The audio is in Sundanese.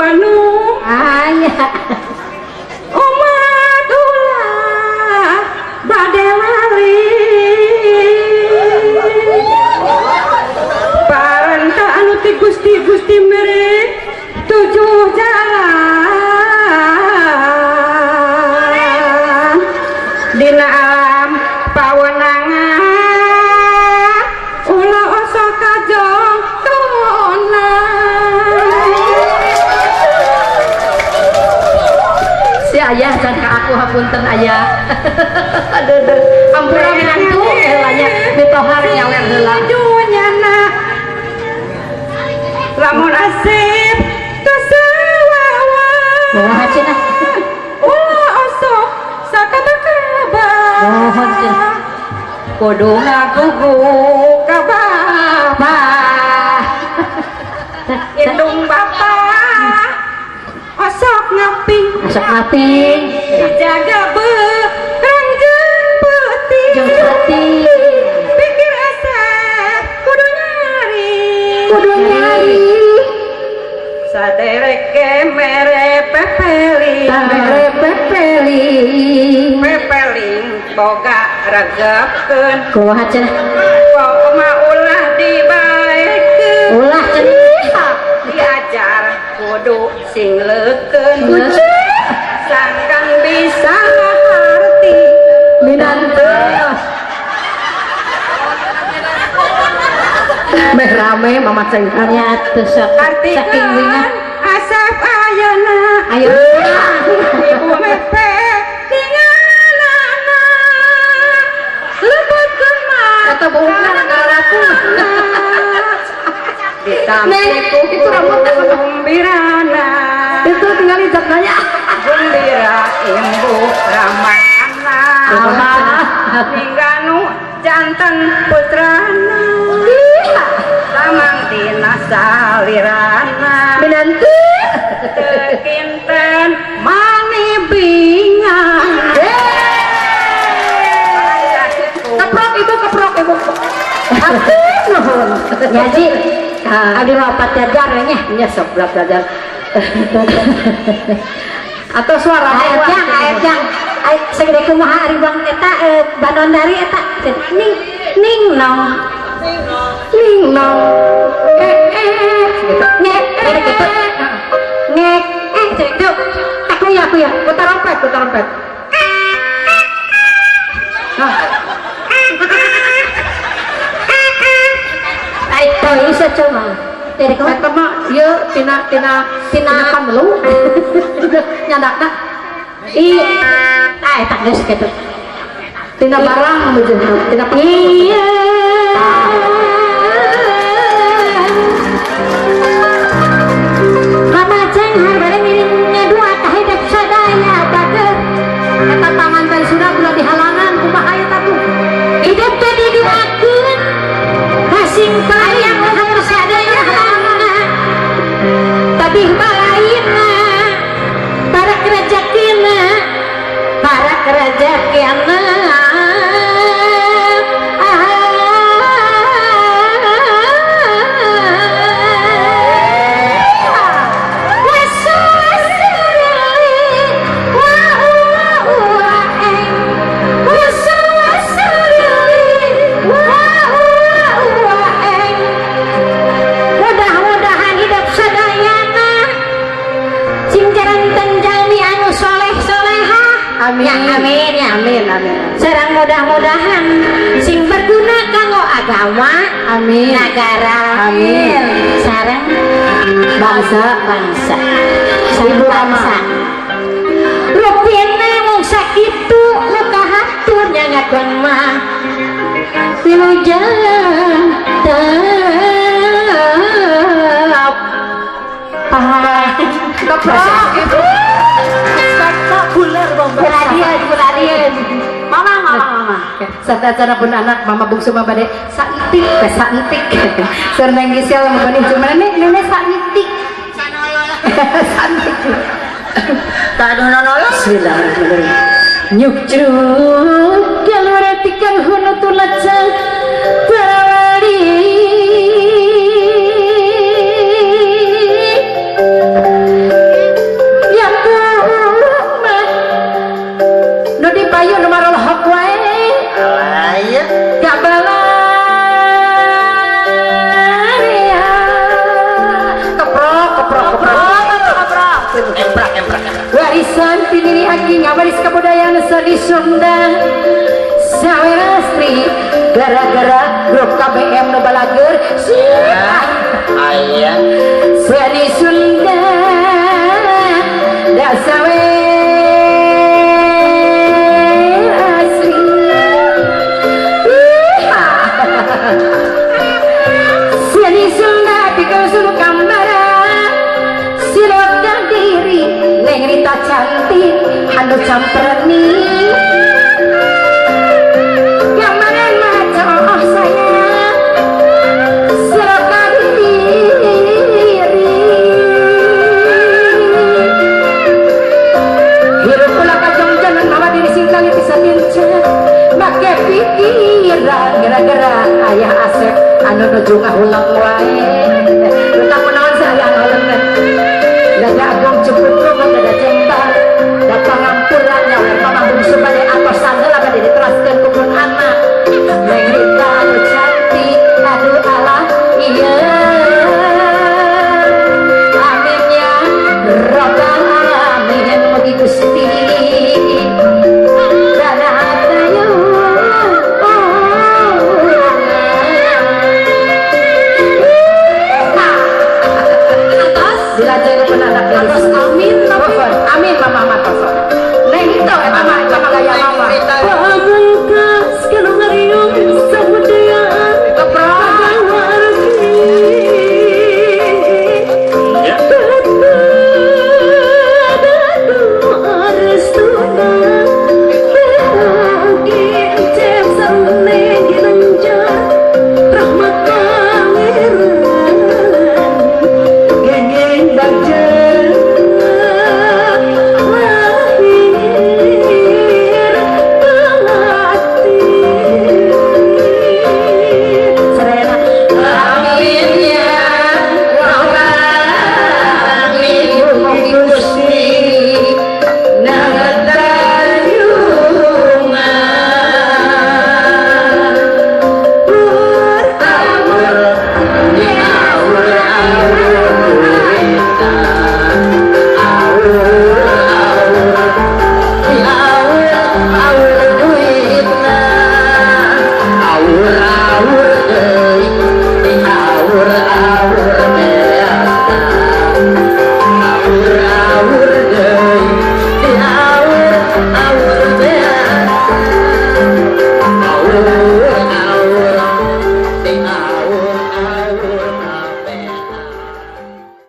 Bandung Aya. Umat ulah bade lali parenta anu ti Gusti Gusti mere tujuh jalan dina alam pawenangan ulah osok kajong tona. Si ayah dan ka aku hapunten ayah. Aduh, aduh. Ampura minantu heula nya mitohar nyawer heula. Dunyana lamun asep kasawawa Kumaha cenah? Ulah osok sakata-kaba Mohon cenah. Kudu ngagugu ka bapa indung bapa osok ngaping Osok ngaping. Dijaga beurang jeung peuting. Jeung peuting. Pikir asep kudu nyari. Kudu nyari. Sadereke mere pepeling. Mere pepeling. Pepeling boga regepkeun. Kumaha cenah? Pokoma ulah dibaekeun. Ulah cenah. Diajar kudu sing leukeun. Sangkan bisa ngaharti. Minantu. Meh rame Mama Cengkar. Nya teu sok saking wingah. Artikeun asep ayeuna. Ayo. Ibu mepe tingalana lebetkeun mah. Eta bohongna ngaratu. Ditampi Neng, ku itu rambutnya apa? Gumbirana. Itu tinggal ijab nanya. Gumbira imbu ramana. Allah. Ningganu jantan putrana. Lamang tina salirana. Minantu. Teu kinten mani bingang. Keprok ibu, keprok ibu. Aduh, nuhun. Ya Ji. Ah. Abdi mah opat jajar we nya. Nya sok berat belajar. Atau suara Air jang, air jang. Ai segede kumaha ari bang eta bandondari eta ning ning nong. Ning nong. Eh eh gitu. Ngek eh gitu. Ngek eh gitu. Aku ya, aku ya. Putar trompet, putar trompet. Nah, Ai teu ieu coba. Jadi kumaha? eta mah ieu tina tina tina panelu. Nyandakna Ih, ah eta geus kitu. Tina barang meujeuh tina. Iya. Mama Cenghar bade ngiring ngadua ka hidup sadaya bager. Eta tangan teh sudah ulah dihalangan kumaha eta tuh. Hidup teh diduakeun kasing kayang luhur sadaya. Tapi balaina para kerjakina para kerjakina. Mudah-mudahan hidup sadayana sing janten jalmi anu soleh solehah. Amin. Ya, amin ya. Amin, amin. Sareng mudah-mudahan sing berguna kanggo agama, Amin. Negara, Amin. Sareng Bangsa. Bangsa. Sareng Ibu Rama. bangsa. Rupina mung sakitu nu kahatur nyangakeun mah. Wilujeng tetap. Keprok ibu. Spektakuler bomba. Kuladian, kuladian. Mama, mama, mama. Satu acara pun anak mama bungsu mama bade saentik we saentik. Seur Neng Gisel mah bade cuma nenek nenek saentik. Saentik. Aduh nonolong. Bismillahirrahmanirrahim. Nyuk ceruk jalur tikang hunu tulacang parawali. Sunda sawer asri gara-gara grup KBM nu balager sih. Ayah. Seni Sunda da sawer asri. Iha. Seni Sunda pikeun sunu kambara silokan diri Neng Rita cantik anu camperni gambaran maca oh sayang silokan diri hirup pula kajong jangan mawa diri singkali bisa lincah make pikiran gara-gara ayah Asep anu nuju ngahuleng wae. Luka kunaon saya ngahuleng teh? Dada agung cukup rumah dada jembar da pangampura nyawer mama bungsu bade atosan heula bade diteraskeun ku pun anak Neng Rita anu cantik. Aduh alah, iya, amin ya robbal alamin, mugi Gusti dana tayu. Atos. Dilajeng pun anak. Atos, amin tapi. Amin, mama mah tos. Neng itu eta mah gaya mama. Rita. Bangun.